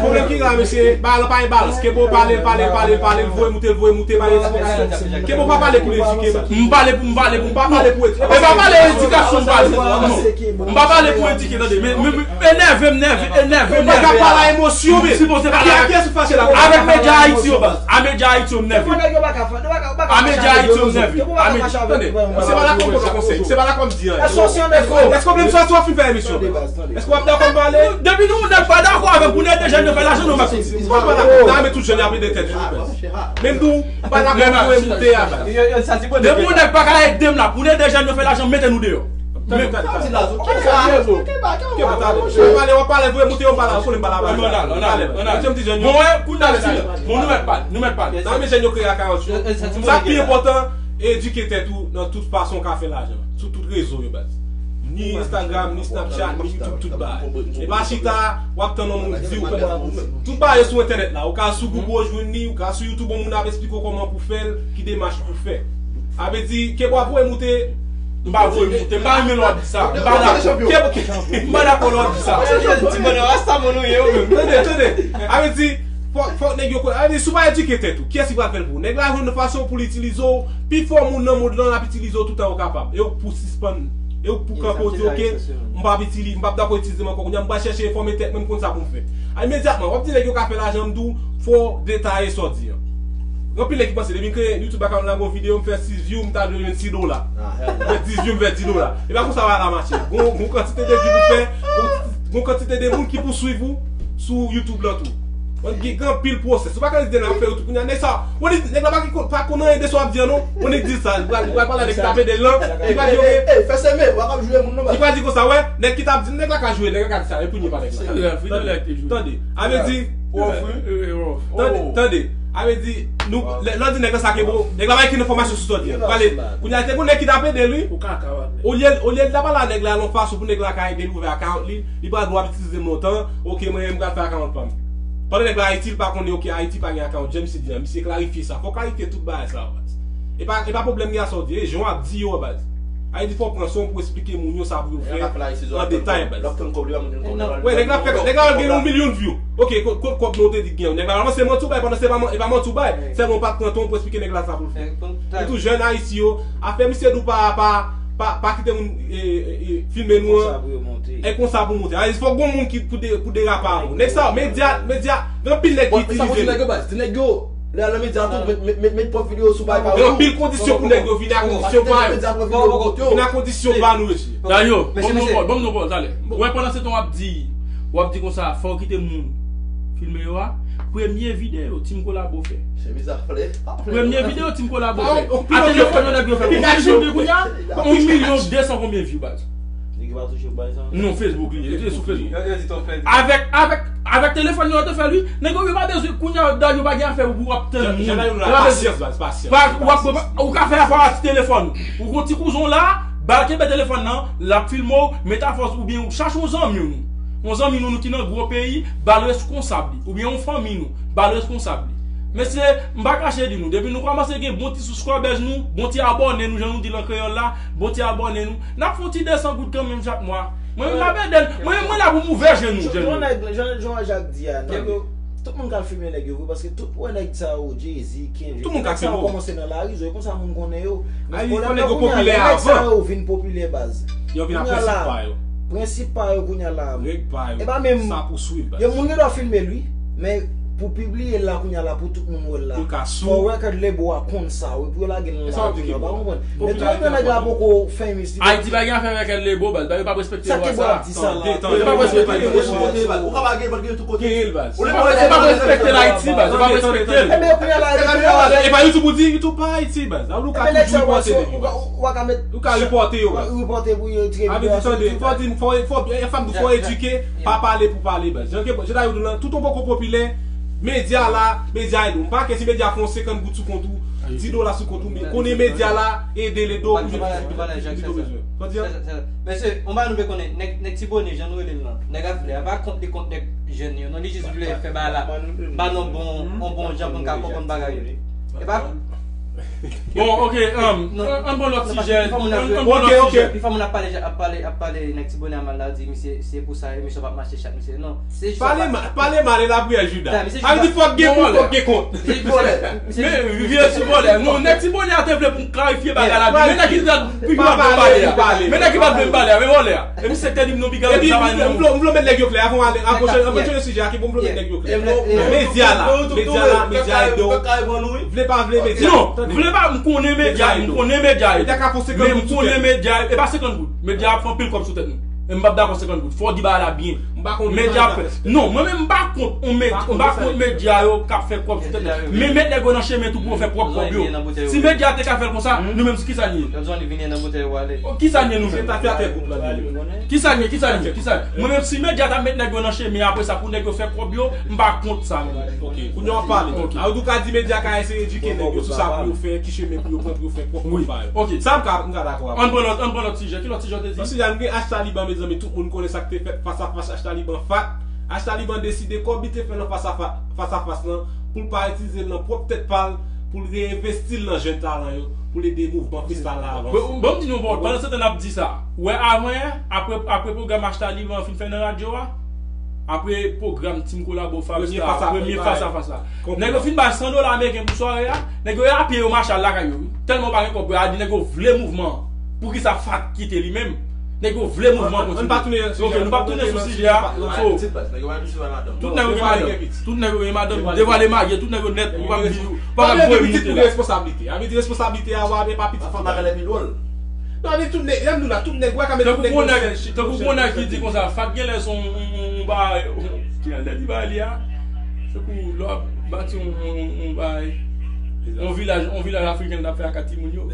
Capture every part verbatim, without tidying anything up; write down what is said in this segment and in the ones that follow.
Pwoblèm ki la, mesye, balans pa gen balans. Kebo pale, pale, pale, pale, l voye moute, l voye moute, pale. Kebo pa pale pou l edike, baz. M pale pou, m pale pou, m pa pale pou edike. E pa pale edikasyon m pale. Non. M pa pale pou edike, tande. Men, men, men, enève m, nève, enève m, nève. Ou pa ka pale a emosyon, men. Sipoze pale avèk Medya Ayiti yo, baz. A Medya Ayiti yo, m nève. A Medya Ayiti yo, m nève. A Medya, tande. Se pa la kòm konsèy. Se pa la kòm di anyen. Èske w vle m sòti w ap fin fè emisyon? Èske w ap dakò m pale? Depi nou nèg pa dakò avè m pou n ede jèn yo fè lajan, nou mèt soti. M pa dakò. Nan men tout jèn y ap ede tèt yo. Men m di w, m pa dakò pou voye moute a, baz. Depi yon nèg pa ka ede m la, pou n ede jèn yo fè lajan, mete nou deyò. Tande, tande, tande. Kebo, tande. W ap pale, w ap pale, voye moute, w ap pale, w ap pale, w ap pale. Ann ale, ann ale. Bon, wè, kounye a, bon, nou mèt pale, nou mèt pale. Nan men jèn yo kreye a karant jou. Sa k pi enpòtan, edike tèt ou nan tout fason w ka fè lajan. Sou tout rezo yo, baz. Ni Instagram, ni Snapchat, ni YouTube, tout bagay. E pa chita, w ap tann yon moun di w. Tout bagay yo sou entènèt la. Ou ka sou Google jwenn li, ou ka sou YouTube, yon moun ap esplike w kòman pou fè l, ki demach pou fè. A vle di, Kebo ap voye moute. M pa voye moute, m pa renmen lè w ap di sa. M pa dakò. Kebo, Kebo, m pa dakò lè w ap di sa. Ti bònè rasta moun ou ye ou menm. Tande, tande. A vle di, fòk, fòk nèg yo konn. A vle di, si w pa edike tèt ou, kiyès ki pral fè l pou ou? Nèg la jwenn yon fason pou l itilize w. Pifò moun nan mond lan ap itilize w toutan yo kapab. E w pou sispann. E w pou kanpe w di, oke, m p ap itili-, m p ap dakò itilize m ankò. Kounye a, m pral chèche enfòme tèt mwen, m konn sa pou m fè. A, imedyatman, w ap di nèg yo ka fè lajan, m di w, fò w detaye sa w di an. Gen anpil nèg ki panse, depi m kreye YouTube account la, gon videyo, m fè sis view, m ta dwe jwenn sis dola. M fè dis view, m fè dis dola. E pa konsa bagay la mache. Gon, gon kantite de view pou fè, gon, gon kantite de moun ki pou swiv ou sou YouTube lan tou. Mwen gen, gen anpil pwosès. Ou pa ka di nèg la ap fè YouTube kounye a, nèg sa, ou di nèg la pa ki kon-, pa konn anyen de sa w ap di an non. Ou di sa, li pral, li pral pale avèk ki t ap ede l lan, li pral di, oke. Fè seme, w ap ap joure moun non, li pral di konsa, wè, nèg ki t ap di, nèg la ka joure, nèg la ka di sa, epi li pa nèg la. Tande, tande. A vle di, tande, tande. A vle di, nou, lè, lè w di nèg la sa ke bon, nèg la pa gen enfòmasyon sou sa w di an. Pale, kounye a, te gon nèg ki t ap ede l, wi. Olye, olye l ta pale a nèg la yon fason pou nèg la ka ede l ouvè account li, li pral di w ap itilize m lontan, oke, mwen, m pral fè account pa m. Pandan nèg la Ayiti, li pa konnen, oke, Ayiti pa gen account, jan misye di an, misye klarifye sa. Fò w klarifye tout bagay sa yo, baz. E pa, e pa pwoblèm gen a sa w di, e jan w ap di yo, baz. A vle di fò w pran san w pou esplike moun yo sa pou yo fè an detay, baz. Wè, nèg la fè, nèg la gen yon milyon view. Oke, kot, kot kòb nou te di gen? Nèg la, se manti w bay, pandan se pa man-, e pa manti w bay. Sèlman w pa t pran tan w pou esplike nèg la sa pou l fè. Ou tou jèn Ayiti yo, afè misye di w pa, pa, pa, pa kite moun, e, e, e, filme nou an. E konsa pou monte. A, fòk gon moun ki pou de-, pou derape avè w. Nèg sa yo, medya, medya, gen anpil nèg ki itilize nou. Di nèg yo, lè al nan medya tou, met, met, met, met pwòp videyo sou bay pa yo. Gen anpil kondisyon pou nèg yo vini a kondisyon pa yo. Vini a kondisyon pa nou, mesye. Dayo, ban m non pòl, ban m non pòl, talè. Wè, pandan se tan w ap di, w ap di konsa, fò w kite moun filme yo a. Premye videyo, Team Kolabo fè. Premye videyo, Team Kolabo fè. A telefòn yo nèg yo fè. Yon milyon de view kounye a, yon milyon de san konbyen view, baz? Nèg yo pa touche bay sa. Non, Facebook li ye, li sou Facebook. Avèk, avèk, avèk telefòn yo te fè l, wi. Nèg yo, yo pa bezwen kounye a, yo pa gen afè pou w ap tann moun. Yo pa bezwen. Pasyans, baz, pasyans. Ou ka fè afè a ti telefòn ou. Ou gon ti kouzen w la, ba l kenbe telefòn nan, l ap filme w, met a fòs oubyen ou chache yon zanmi nou. Yon zanmi nou, nou ki nan gwo peyi, ba l reskonsab li. Oubyen yon fanmi nou, ba l reskonsab li. Mesye, m pa kache di nou, depi nou kòmanse gen bon ti subscribers nou, bon ti abòne nou, jan nou di l an kreyòl la, bon ti abòne nou, n ap fè yon ti de san goud kanmenm chak mwa. Mwen menm m ap ede l. Mwen menm mwen la pou m ouvè je nou, je nou. Jan nèg, jan Jean Jacques di a, nèg yo, tout moun ka filme nèg yo vre, paske tout wè nèg sa yo, Jay-Z, Kendrick, tout moun ka filme yo. Nèg sa yo kòmanse nan lari, yo konsa moun konnen yo. Men pwoblèm nan kounye a, lè nèg sa yo vin popilè baz. Yo vin ak prensip pa yo. Prensip pa yo kounye a la. Règ pa yo. E pa menm sa pou swiv baz. Yo moun gen dwa filme l wi, men pou pibliye l la kounye a la, pou tout moun wè l la. Pou l ka sou. Fò record label a konn sa wi, pou yo lage l nan lari, yo pa konprann. Men tou nèg la poko famous. Ayiti pa gen afè avèk record label baz, yo pa respekte lwa sa. Sa ki bon ap di sa la. Yo pa respekte. Ou ka pa gen, gen tout kote. Gen l baz. Ou pa respekte Ayiti baz, yo pa respekte l. Ebyen kounye a la, e pa YouTube ou di, YouTube pa Ayiti baz. Ou ka toujou repote nèg yo baz. Ou ka repote yo baz. Repote pou yo tire videyo. Avè di tande, fò di, fò, fò, fò, fò edike, pa pale pou pale baz. Jan ke, jan Dayou di lan, tout ou poko popilè, medya la, medya ede w. M pa ke si medya fè yon senkant goud sou kont ou, dis dola sou kont ou, men konnen medya la ede l ede w pou jwenn tout sa ou bezwen. Fò di an. Mesye, on bagay nou vle konnen, nèg, nèg Tibonit, jan nou rele l lan, nèg a vle, a pa kont li kont nèg jèn yo, non, li jis vle fè bagay la, ba nou bon, on bon jan pou n ka konprann bagay yo. E pa Bon, ok, um, ann pran lòt sijè. Ann pran lòt sijè. Pi fò moun ap pale, ap pale, ap pale nèg Tibonit a mal la, di misye, se pou sa emisyon p ap mache chak misye. Non, se jis pale mal, pale mal e lapriyè Jida. Sa vle di fòk gen pou, fòk gen kont. Men vye ti vòlè. Non, nèg Tibonit a te vle pou m klarifye bagay la. Men nèg ki t ap vle m pale a. Men nèg ki pa t vle m pale a. Men vòlè a. Epi se te di m non, piga. Epi m vle, m vle met nèg yo klè avan w ale, avan w chanje sijè a, ki pou m vle met nèg yo klè. Medya la, medya la, medya ede w. Vle pa vle medya. Non, vle pa, m konnen medya, m konnen medya. Medya ka fè senkant goud sou tèt. Men m konnen medya, e pa senkant goud. Medya ap fè anpil kòb sou tèt nou. E m p ap dakò senkant goud. Fò w di bagay la byen. Medya ap fè. Non, mwen menm m pa kont on medya, m pa kont medya yo k ap fè kòb sou tèt nou. Men met nèg yo nan chemen tou pou yo fè pwòp kòb yo. Si medya te ka fè l konsa, nou menm kisa n ye? Kisa n ye nou menm? Kisa n ye, kisa n ye, kisa n ye? Mwen menm si medya ta met nèg yo nan chemen apre sa pou nèg yo fè kòb yo, m pa kont sa menm. Ok, kounye a w ap pale. Ok. Ayoud ou ka di medya ka eseye edike nèg yo sou sa pou yo fè, ki chemen pou yo pran pou yo fè pwòp kòb pa yo. Ok. Sa m ka, m ka dakò avè w. Ann pran lòt, ann pran lòt sijè. Ki lòt sijè w te di? Lòt sijè a, nou gen Ash Taliban, mezanmi, tout moun konnen sa k te fèt fas a fas Ash Taliban fat. Ash Taliban deside kòb li te fè nan fas a fa-, fas a fas lan pou l pa itilize l nan pwòp tèt pa l, pou l reenvesti l nan jèn talan yo, pou l ede mouvman freestyle la avanse. Bon, bon, m di nou, bon, pandan se tan n ap di sa, ou wè avan yè, apre, apre pwogram Ash Taliban fin fè nan radyo a, apre pwogram Team Kolabo Five Star, premye fas a fas la, nèg yo fin bay san dola ameriken pou sware a, nèg yo rapye yo mache al lakay yo wi. Tèlman yo pa gen kòb, yo a di nèg yo vle mouvman an. Poukisa Fat kite li menm? Nèg yo vle mouvman an kontinye. Ok, nou p ap tounen sou sijè a. So, tout nèg yo gen madanm. Tout nèg yo gen madanm. Devwa le marye, tout nèg yo nèt, ou p ap di, ou p ap voye moun te la. Responsabilite. Sa vle di responsablite a, w a, men pa pitit fi a. Non, men tout nèg, lè m di w la, tout nèg, ou wè ka met tout nèg yo sèl. Tankou gon nèg ki di konsa, Fat genlè se yon, yon, yon bagay, ki jan l te di bagay li a? Se pou lè w ap bati yon, yon, yon bagay, yon vilaj, yon vilaj afriken l t ap fè ak timoun yo.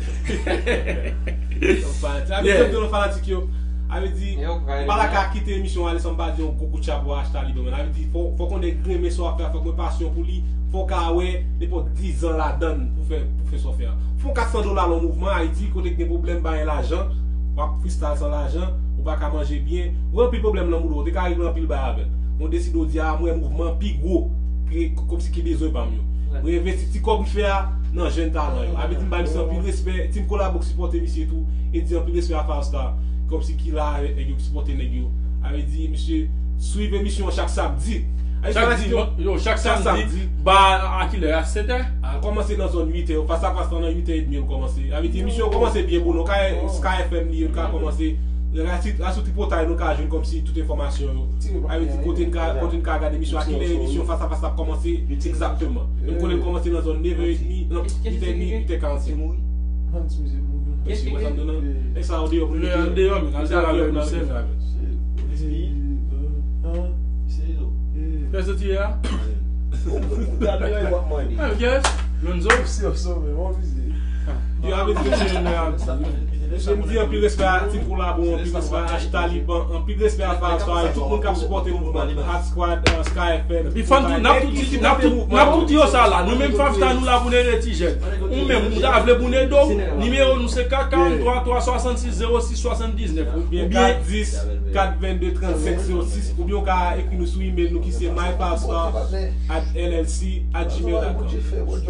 Sa vle di, m di nou fanatik yo, sa vle di, m pa ta ka kite emisyon ale san m pa di yon gwo kout chapo a Ash Taliban, man. Sa vle di, fò, fò konnen renmen sa w ap fè, fò gen pasyon pou li, fò w ka wè nenpòt dizan ladann pou fè, pou fè sa w fè a. Fè yon kat san dola nan mouvman Ayiti, kote k gen pwoblèm bay lajan, w ap freestyle san lajan, ou pa ka manje byen, ou gen anpil pwoblèm nan mouvman, ou te ka regle anpil bagay avè l. Mwen deside w di a, mwen mouvman an pi gwo ke, kòmsi ki bezwen pa m yo. Mwen envesti ti kòb m fè a nan jèn talan yo. Sa vle di m bay misye anpil respè, Team Kolabo k sipòte misye tou, e di anpil respè a Five Star, kòmsi ki la avèk nèg yo, k sipòte nèg yo. Sa vle di misye swiv emisyon an chak samdi. Chak di, yo, chak samdi, ba a kilè a? Sèt è? A kòmanse nan zòn uit è, fas a fas lan nan uit è edmi yo l kòmanse. Sa vle di emisyon an kòmanse byen bonè, Sky, Sky F M li ye, l ka kòmanse. Rasou, Rasou Tripotay nou ka jwenn kòmsi tout enfòmasyon yo. Sa vle di kote n ka, kote n ka gade emisyon, a kilè emisyon fas a fas la ap kòmanse egzakteman. Men m konnen l kòmanse nan zòn nèf è edmi, non, uit è edmi, uit è karannsenk. Mesye, wè sa m di w lan? Nèg sa yo deyò pou nou mete yo. Deyò, men, al travay pou sèl. Kiyès te tire a? Ou, ou, ou gade yo, w ap mande. Kiyès? Lonzo? Yo, sa vle di, mesye, m di anpil respè a Team Kolabo, anpil respè a Ash Taliban, anpil respè a Five Star, tout moun k ap sipòte mouvman, Hot Squad, euh, Sky F M. Epi fò n tou, n ap tou di, n ap tou, n ap tou di yo sa la, nou menm Five Star nou la pou n ede ti jèn. Ou menm, ou ta vle pou n ede w, nimewo nou se kat karant twa twa swasannsis zewo sis swasanndiznèf, oubyen kat dis, Kat vennde trannsenk zewo sis, oubyen w ka ekri nou sou email nou ki se my five star at l l c at gmail dot com.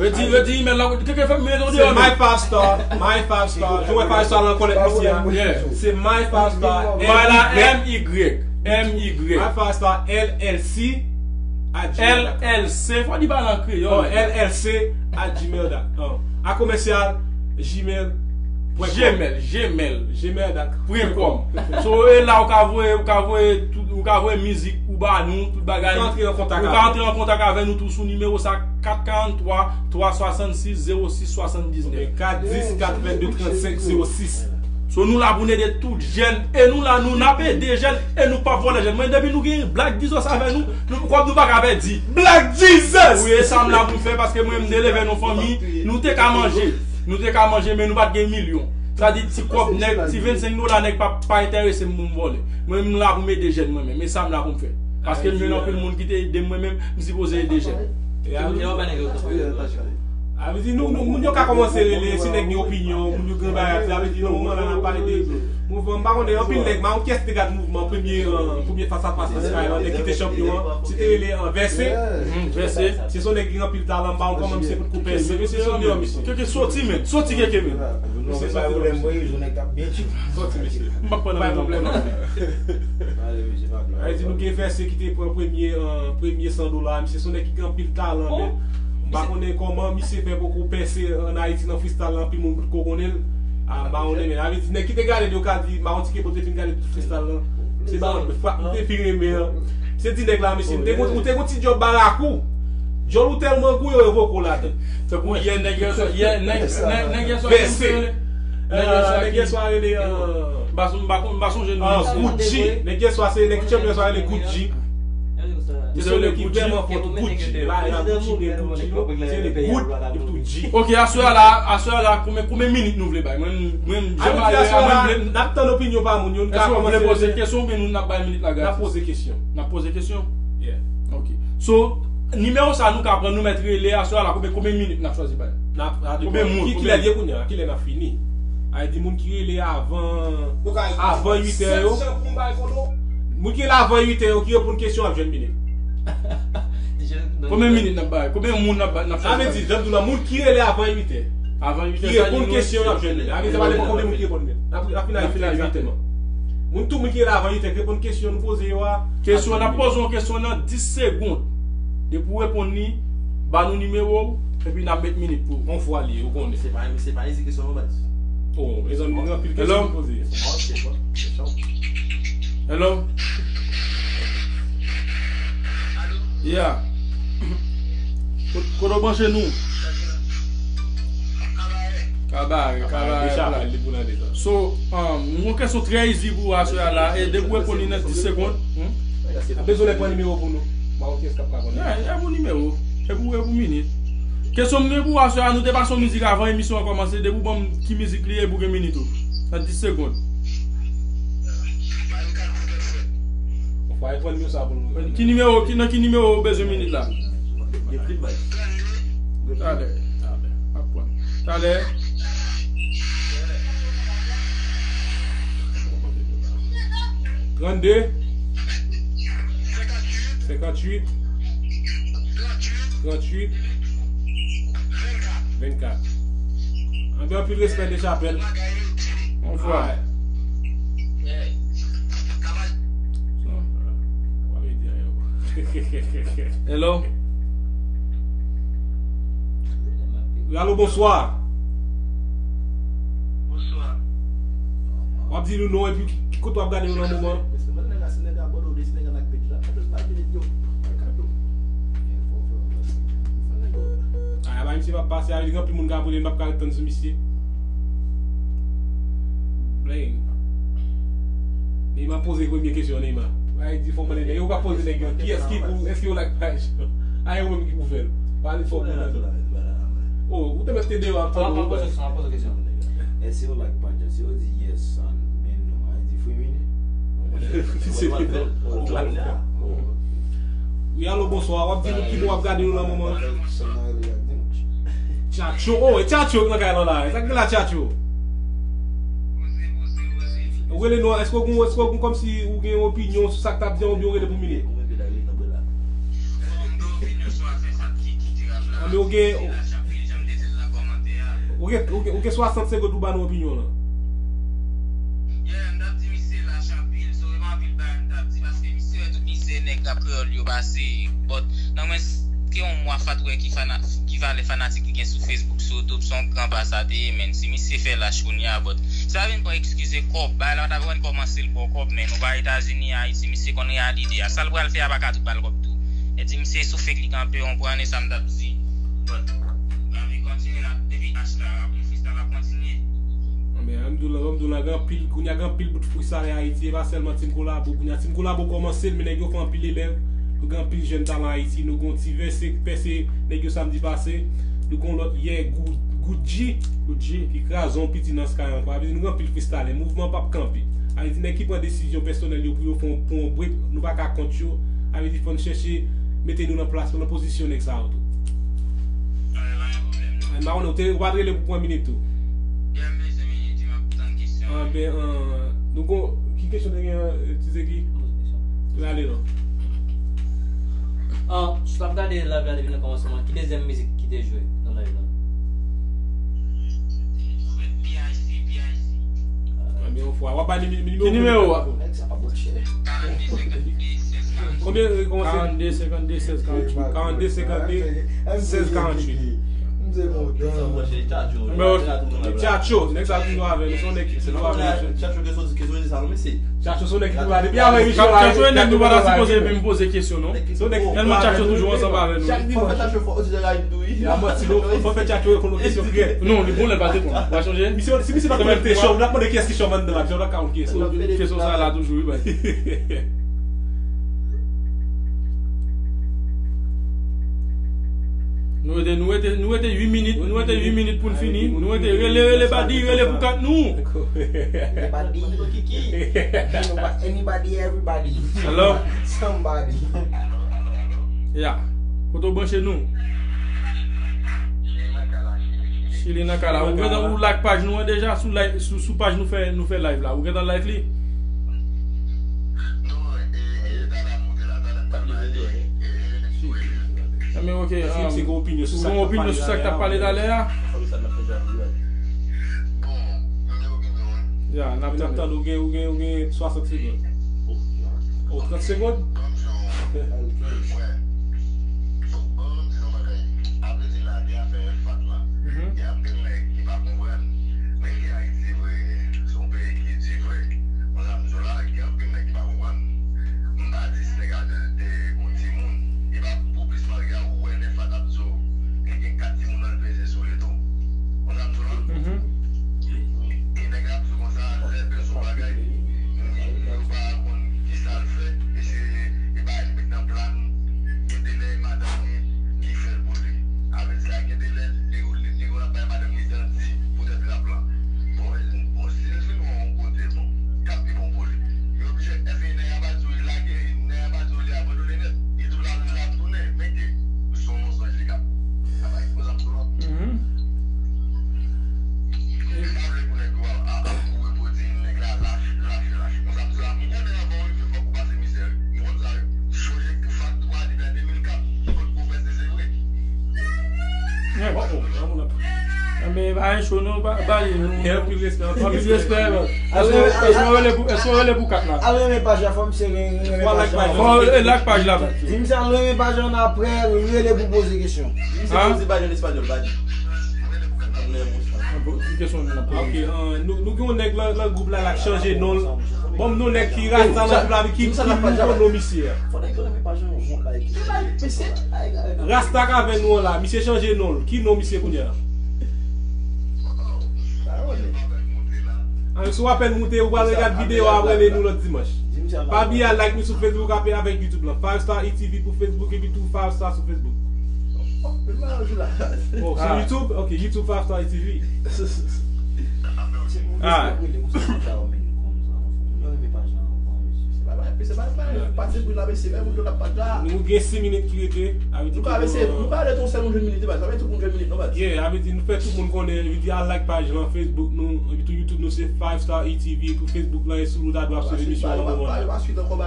Redi, redi email la, kèk fè mete w deyò. My five star, my five star. Jan w wè five star lan kònèt misye a. Se my five star, M Y, M Y. My five star L L C at gmail dot com. L L C, fò di bagay an kreyòl. Oh, L L C at gmail dot com. A commercial gmail. Gmail, gmail. Gmail dot com. Pwen kòm. So, e la ou ka voye, ou ka voye tout, ou ka voye mizik ou ba nou, tout bagay. Ou ka antre an kontak avè nou tou sou nimewo sa, kat karant twa, twa swasannsis, zewo sis swasanndiznèf. Kat dis, kat vennde, trannsenk zewo sis. So, nou la pou n ede tout jèn, e nou la, nou n ap ede jèn, e nou p ap vòlè jèn. Mwen, depi nou gen Black Jesus avè nou, nou, kòb nou pa ka pèdi. Black Jesus! Wi, e sa m la pou m fè, paske mwen, m te leve nan fanmi, nou te ka manje. Nou te ka manje, men nou pa t gen milyon. Sa di, ti kòb nèg, ti vennsenk dola nèg pa, pa enterese m pou m vòlè. Mwen, m la pou m ede jèn mwen menm. E sa m la pou m fè. Paske m jwenn anpil moun ki te ede m, mwen menm, m sipoze ede jèn. E a vle di, nou, nou, moun yo ka kòmanse rele, si nèg gen opinyon, moun yo gen bagay, sa vle di, nan moman la, n ap pale de mouvman. M pa konnen, anpil nèg, m pa konn kiyès ki te gad mouvman, premye, euh, premye fas a fas nan Skyline, nèg ki te chanpyon an, se te rele, euh, Vèse. Mhm, Vèse. Se son nèg ki gen anpil talan, m pa konn kòman misye potko pèse, mesye, se yon deyò, mesye. Keke soti, men. Soti, keke, men. Misye soti, non, mesye. Soti, mesye. M pa pran nan pwoblèm. Sa vle di nou gen Vèse ki te pran premye, euh, premye san dola. Misye se yon nèg ki gen anpil talan, men m pa konnen kòman misye fè poko pèse ann Ayiti nan freestyle la, anpil moun potko konnen l. A, m pa konnen, men sa vle di nèg ki te gade l yo ka di, m pa konn si Kebo te fin gade tout freestyle la. Se ba frap m te fin renmen an. Se di nèg la, mesye, m te gon, ou te gon ti djòb barakou. Djòl ou tèlman gou yo revoke w ladan. Tankou yè nèg yè swa, yè nèg, nèg, nèg yè swa ki te rele. Nèg yè swa ki, nèg yè swa rele, euh, m pa son-, m pa kon-, m pa sonje non, ah, misye. Gucci. Nèg yè swa se nèg ki chanpyon yè swa rele Gucci. Se yon nèg ki vrèman fò tou, Gucci. La, la Gucci, men Gucci, non. Se le good, epi tou G. Ok, aswè a la, aswè a la, konbyen, konbyen minit nou vle bay? Mwen, mwen, jan m ale a, mwen vle. N ap tann opinyon pa moun yo, n ka kòmanse poze kesyon oubyen nou n ap bay minit la gratis? N ap poze kesyon. N ap poze kesyon? Yeah. Ok. So, nimewo sa nou ka pran, nou mèt rele aswè a la, konbyen, konbyen minit n ap chwazi bay? N ap, sa depann. Konbyen moun, ki, kilè l ye kounye a? Kilè n ap fini? A di moun ki rele avan, avan uit è yo. Moun ki rele avan uit è yo, ki reponn kesyon ap jwenn minit. Konbyen minit n ap bay? Konbyen moun n ap bay, n ap chwazi bay? Sa vle di, jan m di w la, moun ki rele avan uit è. Avan uit è, ki reponn kesyon, y ap jwenn li. Sa vle di, sa pa depann konbyen moun ki reponn li. N ap, n ap fini a uit è egzakteman. Moun, tout moun ki rele avan uit è, ki reponn kesyon nou poze yo a. Kesyon, n ap poze yon kesyon nan dis segonn. Depi w reponn li, ba nou nimewo w, epi n ap met minit pou ou. Yon fwa li ye, ou konnen. Se pa, se pa izi kesyon yo, baz. Oh, mezanmi, gen anpil kesyon pou poze. Hello? Hello? Yeah. Ko-, kote w branche nou? Kabare, kabare, kabare. So, um, yon kesyon trè izi pou ou aswè a la, e depi w reponn li nan dis segonn. Hmm? Bezwen pran nimewo pou nou. Ba ou kiyès k ap ka konnen. Yeah, e pou nimewo. E pou, e pou minit. Kesyon m gen pou ou aswè a, nou te pase yon mizik avan emisyon an kòmanse, depi w ban m ki mizik li ye, pou gen minit ou. Nan dis segonn. Fwa e pran nimewo sa pou nou. Ki nimewo, ki, nan ki nimewo ou bezwen minit la? Talè. Ap pran. Talè. Trannde. Senkantuit. Tranntuit. Vennkat. Anpil, anpil respè Dechapèl. Bonsoir. Hello. Wi, alo, bonswa. Bonswa. W ap di nou non epi ki, ki kote w ap gade nou nan moman. Aya, bay misye p ap pase, a vle di gen anpil moun k ap rele, m p ap ka ret tann sou misye. Play. Neymar poze premye kesyon, Neymar. Bay di fò mande nèg yo, pa poze nèg yo. Kiyès ki pou, èske yo like paj? A, yo menm ki pou fè l. Pale fò pou nèg yo. Oh, ou te mèt te deyò ap tann ou. An ap poze kesyon, an ap poze kesyon. Èske yo like paj la? Si yo di yes, an, men non, a vle di free mini. Se deyò. Wi, alo, bonswa. W ap di nou ki bò w ap gade nou nan moman. Tchatcho, oh, e Tchatcho k nan kay lan la. Sa k gen la, Tchatcho? Ou rele non, èske ou gen, èske ou gen kòmsi ou gen opinyon sou sa k t ap di an oubyen ou rele pou imilye? Anben ou gen, ou gen, ou gen, ou gen swasant segonn pou ba nou opinyon lan. Yeah, m t ap di misye lach anpil, so e pa anpil bagay m t ap di, paske misye wè tout mizè nèg rap kreyòl yo pase, but nan mwens ke yon mwa Fat wè ki fana-, ki valè fanatik li gen sou Facebook, sou YouTube, se yon gran pa sa te ye, menn. Si misye fè lach kounye a, but sa vin pran eskize kòb, bagay la pa t ap rann kòmanse l ba w kòb, menn. Ou pa Etazini, Ayiti, misye konn reyalite a. Sa l pral fè a pa ka tout ba l kòb tou. E di misye sou fake li kanpe, w konprann, e sa m t ap di. But, lavi kontinye, la, depi H la, apre freestyle ap kontinye. Anben, ann di w la, ann di w la, gen anpil, kounye a gen anpil bout freestyle Ayiti, e pa sèlman Team Kolabo. Kounye a Team Kolabo kòmanse l, men nèg yo fè anpil elèv. Nou gen anpil jèn talan Ayiti, nou gen yon ti vèse ki pèse nèg yo samdi pase. Nou gen yon lòt yè, Gou-, Goudji, Goudji, ki kraze yon piti nan Sky ankò. Sa vle di nou gen anpil freestyle, mouvman p ap kanpe. Sa vle di nèg ki pran desizyon pèsonèl yo pou yo fè yon, pran yon break, nou pa ka kont yo. Sa vle di fò n chèche mete nou nan plas, nan pozisyon nèg sa yo tou. Ay, m pa konnen, ou te, ou pa t rele pou pran minit tou. Anben, an, nou gon, ki kesyon te gen, an, ti Zeki? Rale non. An, si w ap gade live la depi nan kòmansman, ki dezyèm mizik ki te jwe nan live la? Anben, yon fwa, w ap ba li nimewo. Ki nimewo a? Nèg sa pa branche. Konbyen, e, kòman se? Karannde, senkannde, sèz, karanntuit. Karannde, senkannde, sèz, karanntuit. Men, Tchatcho, nèg sa toujou avè nou, se yon nèg ki toujou avè nou. Tchatcho se yon nèg ki toujou avè nou. Depi avè Michel la, Tchatcho se nèg nou pa ta sipoze menm poze kesyon, non. Se yon nèg ki toujou avè nou. Tèlman Tchatcho toujou ansanm avè nou. Fò fè Tchatcho reponn yon kesyon klè. Non, li bon lè l pa t reponn. Ou pa sonje? Misye, si misye pa t konn te chòm, l ap mande kiyès ki chòm anndan la, misye pa t ka konn kiyès. Kesyon sa la toujou, wi, baz. Nou rete, nou rete, nou rete uit minit, nou rete uit minit pou n fini. Nou rete, rele, rele, Badi, rele pou kat nou. Anybody, Kiki. Anybody, everybody. Hello? Somebody. Ya. Kote w branche nou? Chili nan kay la. Ou gentan ou like paj nou an deja? Sou like, sou, sou paj nou fè, nou fè live la. Ou gentan like li? Enben, ok. Èske misye gen opinyon sou sa k t ap pale talè a? Ya, n ap tande. Ou gen, ou gen, ou gen swasant segonn. O, trant segonn? Mhm. Mwen sa m di w la, gen anpil nèg ki pa konprann. M pa di si nèg la te, te yon timoun, e pa pou plis marye a, ou wè lè Fat ap di w li gen kat timoun nan l peze sou li tou. Mwen sa m di w la. Mhm. E nèg la ap di w konsa, lè l bezwen yon bagay, yo pa konn ki sa l fè, e se, e bagay li met nan plan, gen de lè e madanm li ki fè l pou li. Avè di sa, gen de lè, li, li, li konn ap bay madanm li danti poutèt rap la. Bon, bon, si l fin wè yon kote, bon, k ap pi bon pou li. Li oblije, èske nèg la pa di w li lage, nèg la pa di w li abandone nèt. Li di w l ap, l ap tounen, men ke se yon mansonj li k ap travay. Pou sa m di w la. Mhm. M pa vle pou nèg yo ap, ap, ap kouri pou di nèg la lach, lach, lach. Pou sa m di w la, m konnen anvan w rive, fòk ou pase mizè, wi. M konn sa, wi. Sonje pou Fat twa depi an de mil kat, li potko fè se, se vre. Enben, pa gen cho non, ba, ba li, nou. Anpil respè, anpil respè. Anpil respè, man. Èske, èske w rele pou, èske w rele pou kat la? Al renmen paj la, fò misye ren-, renmen paj la. Fò, e, like paj la. Di misye al renmen paj la, apre, rele pou poze kesyon. Misye poze paj an espanyòl, pa di. Bon, ki kesyon nou ap poze? Ok, euh, nou, nou gen yon nèg lan, lan gwoup la, l ap chanje non l. Ban m non nèg ki rasta lan gwoup la, ki, ki nouvo non misye a. Fò nèg yo renmen paj la, yon like. Rasta k avè nou an la, misye chanje non l. Ki non misye kounye a? Ah, si w apèn moute, ou pral regarde videyo a, rele nou lòt dimanch. Pa bliye al like nou sou Facebook avè, avèk YouTube lan. Five Star E T V pou Facebook epi tou Five Star sou Facebook. Oh, sou YouTube? Ok, YouTube Five Star E T V. Ah. Se pa, pa, pa di bri la, mesye, men moun yo n ap bat la. Nou gen sis minit ki rete. Avè nou ka avè, se, nou ka avè yon sèl moun jwenn minit, baz. Avè tout moun jwenn minit, non, baz. Yeah, avè di, nou fè tout moun konnen, epi di al like paj lan, Facebook nou, epi tou YouTube nou se Five Star E T V, epi Facebook lan, e sou nou ta dwe ap swiv emisyon an nan moman la.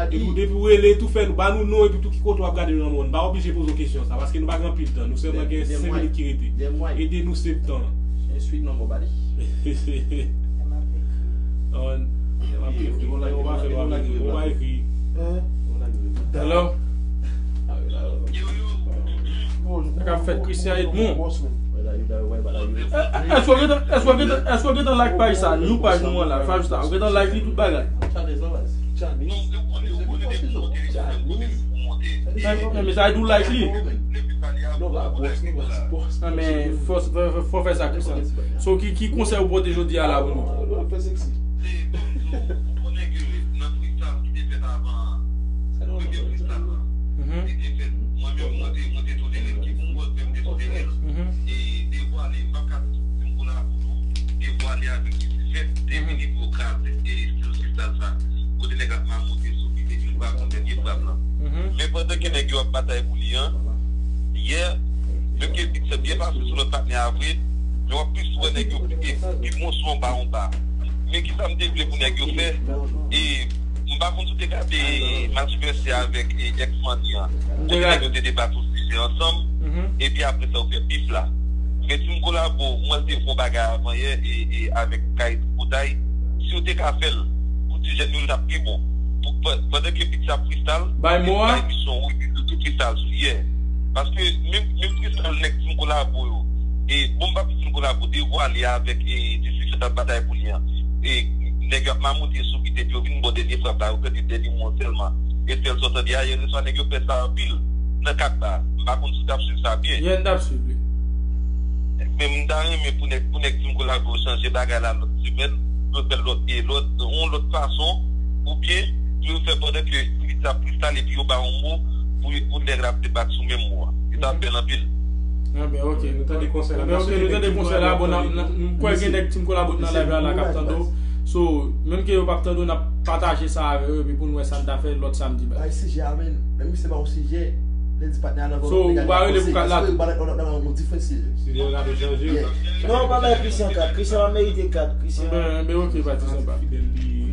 Epi depi w rele, tou fè nou, ba nou non, epi tou ki kote w ap gade nou nan moman. Nou pa oblije poze w kesyon sa, paske nou pa gen anpil tan. Nou sèlman gen senk minit ki rete. Ede nou save tan. Ensuite, non, bon, bali. On, on va prier. On va écrire. Hello? Sa k ap fèt, Christian Edmond? Èske w gentan, èske w gentan, èske w gentan like paj sa? Nou paj nou an la, Five Star. Ou gentan like li tout bagay? Men, men sa di w like li. Non, men fò, fò, fò, fò fè sa konsa. So, ki, ki konsèy ou pote jodi a la pou nou? Ou konnen ke nan freestyle ki te fèt avan premye freestyle lan, li te fèt, mwen menm, mwen te, mwen te tolere l, ki pou mwen menm te tolere l, e devwale, m p ap ka di m kolabo tou, devwale avèk ki ti fèt, te vini pou yo kraze, e stil freestyle sa, kote nèg ap mamoute sou bit, epi l pa konn dènye frap lan. Men pandan ke nèg yo ap batay pou li an, yè, menm ke bit sa byen pase sou lòt patnè a vre, men w ap plis wè nèg yo pi, pi bon sou anba, anba. Men kisa m te vle pou nèg yo fè? E m pa konn si w te gade Mass Mercy avèk, e, X-Money an. Kote nèg yo te debat sou sijè ansanm, epi apre sa, yo fè bif la. Men si m kolabo, mwen te fè yon bagay avan yè, e, e avèk Kay Koutay, si yo te ka fè l, pou ti jèn yo, l t ap pi bon. Pou, pa-, pandan ke bit sa freestyle, bay mo a, bay bit son, wi, bit freestyle sou, yeah. Paske menm, menm freestyle nèg Team Kolabo yo, e bon, m p ap di Team Kolabo, devwale avèk, e, D C Fèt ap batay pou li an. E nèg yo ap mamoute sou bit, epi yo vin bò dènye frap la, yo pèdi dènye mo an sèlman. E sèl sa w tande a, yè swa nèg yo fè sa anpil nan kat ba. M pa konn si w t ap swiv sa byen. Yeah, m t ap swiv li. Men m ta renmen pou nèg, pou nèg Team Kolabo chanje bagay la lòt semèn, pou yo fè l lòt, e lòt, yon lòt fason, oubyen pou yo fè pandan ke bit sa freestyle epi yo ba yon mo pou, pou nèg la ap debat sou menm mo a. Li t ap bèl anpil. Enben, ok. Nou tande konsèy la. Enben, ok, nou tande konsèy la. Bon, n ap, n ap, m kwè gen nèg Team Kolabo nan live la, la k ap tande w. So, menm ke yo p ap tande w, n ap pataje sa avè yo, epi pou n wè sa n ta fè lòt samdi, baz. Bay sijè a, men. Menm si se pa yon sijè, lè di patnè a nan vòlò, so, ou pa rele pou kat la tou? Paske yo ba lòt, lòt, lòt, lòt, diferan sijè. Sijè yo ka chanje. Non, pa bay Christian kat. Christian pa merite kat. Christian. Enben, enben, ok, pa di sa, pa.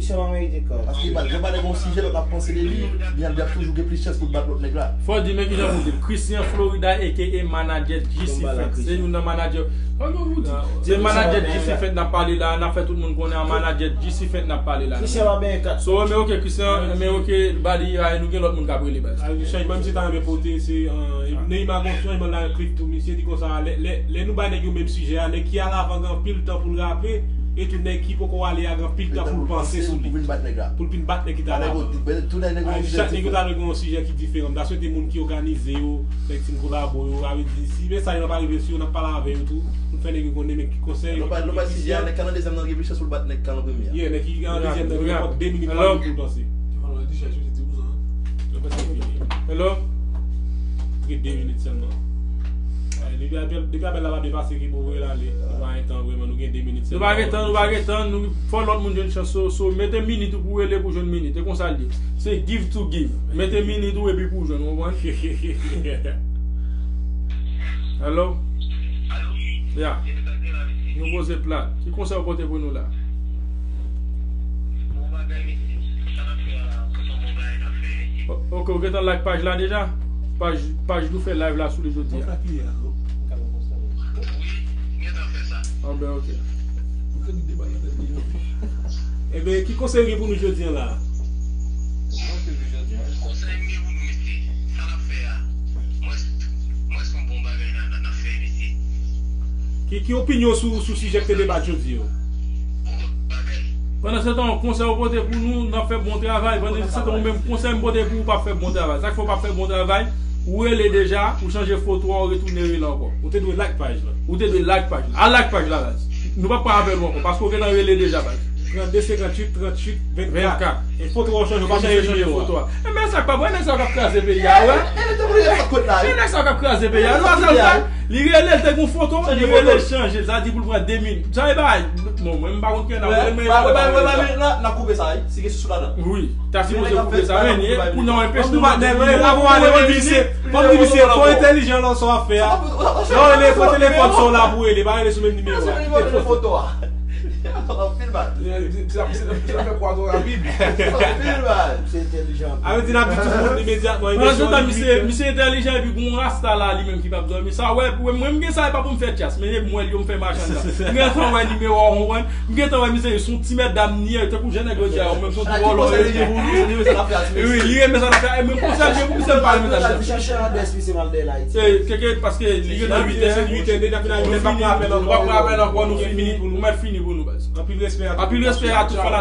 Christian pa merite kat. Paske yo ba, yo ba nèg yon sijè, lòt ap panse de li, li ap, li ap toujou gen plis chans pou l bat lòt nèg la. Fò di, men kijan pou di l. Christian Florida, A K A manager G C Fent. Se youn nan manager. Kòman pou di? Se manager G C Fent n ap pale la, n ap fè tout moun konnen an manager G C Fent n ap pale la. Christian pa benyen kat. So, men ok, Christian, men ok, bali, ay, nou gen lòt moun k ap rele, baz. Ay, chanjman misye ta renmen pote, se, euh, Neymar gon chanjman nan klip tou, misye di konsa, lè, lè, lè nou bay nèg yo menm sijè a, nèg ki alavan gen anpil tan pou l rape, e tou nèg ki poko ale a gen anpil tan pou l panse sou li. Pou l vin bat nèg la. Pou l vin bat nèg ki ta alavan. Ay, chak nèg yo ta dwe gen yon sijè ki diferan. M ta swete moun ki òganize yo, nèg Team Kolabo yo, sa vle di, si mesaj lan pa rive sou yo, n ap pale avè yo tou, pou n fè nèg yo konnen, men ki konsèy, nou pa, nou pa sijè a, nèg k al nan dezyèm nan gen plis chans pou l bat nèg k al nan premye a. Yeah, nèg ki al nan dezyèm nan gen nenpòt de minit pou l panse. Hello? Gen de minit sèlman. Ay, depi apèl, depi apèl la pa byen pase, ki pou voye l ale. Nou pa gen tan vrèman, nou gen de minit sèlman. Nou pa gen tan, nou pa gen tan, nou fò lòt moun jwenn chans. So, so, mete minit ou pou rele pou jwenn minit. E konsa l ye. Se give to give. Mete minit ou epi pou w jwenn, ou konprann? Hello? Ya. Nou poze plat. Ki konsèy ou pote pou nou la? O-, ok, ou gentan like paj la deja? Paj, paj nou fè live la sou li jodi a. Anben, ok. Enben, ki konsèy ou gen pou nou jodi a la? Konsèy m gen pou nou, mesye, sa n ap fè a, mwen, mwen se yon bon bagay n ap, n ap fè, mesye. Ki, ki opinyon sou, sou sijè k te debat jodi yo? Pandan se tan, konsèy ou pote pou nou, n ap fè bon travay. Pandan se tan, ou menm, konsèy m pote pou ou, p ap fè bon travay. Sa k fè w p ap fè bon travay, ou rele deja, ou chanje foto a, ou retounen rele ankò. Ou te dwe like paj la. Ou te dwe like paj la. Al like paj la, baz. Nou p ap pran apèl ou ankò, paske ou gentan rele deja, baz. Trannde senkantuit, tranntuit, vennkat. E foto a w chanje, w pa chanje nimewo a. Foto a. E men sa k pa bon, e nèg sa k ap kraze peyi a, wè. E nèg sa k ap kraze peyi a. Li pa sa l fè. Li rele, l te gen foto, li rele, l chanje. Sa di pou l pran de minit. Sa e bagay. Bon, mwen, m pa konn ki nan mwen, men pa konn bagay la. N ap koupe sa, wi. Si gen sousou ladan. Wi. Ta sipoze koupe sa, men, e, pou nan enpeche nou. Fò m di misye, fò m di misye, fò entèlijan nan sa w ap fè a. Non, rele, fò telefòn sa w la pou rele, pa rele sou menm nimewo a. Foto a. Anpil mal. Sa fè kwa tro rapid. Anpil mal. Se entèlijan. A vle di n ap di tout moun imedyatman. Pandan se tan, misye, misye entèlijan epi gon rasta la li menm ki p ap dòmi. Sa wè, mwen, mwen, m gen sa, e pa pou m fè tyas, men depi m wè l yo, m fè machann sa. M gen tan wè nimewo a, w konprann? M gen tan wè misye, se yon ti mèt dam li ye, tankou jan nèg yo di a, ou menm se yon ti vòlò. Wi, li renmen sa l ap fè. E mwen, m konn sa l gen pou misye, m pa renmen sa l ap fè. Chèche adrès misye, m al dèyè l Ayiti. E, keke, paske li gen nan uit è, se uit è, deja fin a uit è, nou p ap pran apèl ankò, nou fini, nou mèt fini pou nou, baz. Anpil respè a tout. Anpil respè a tout fan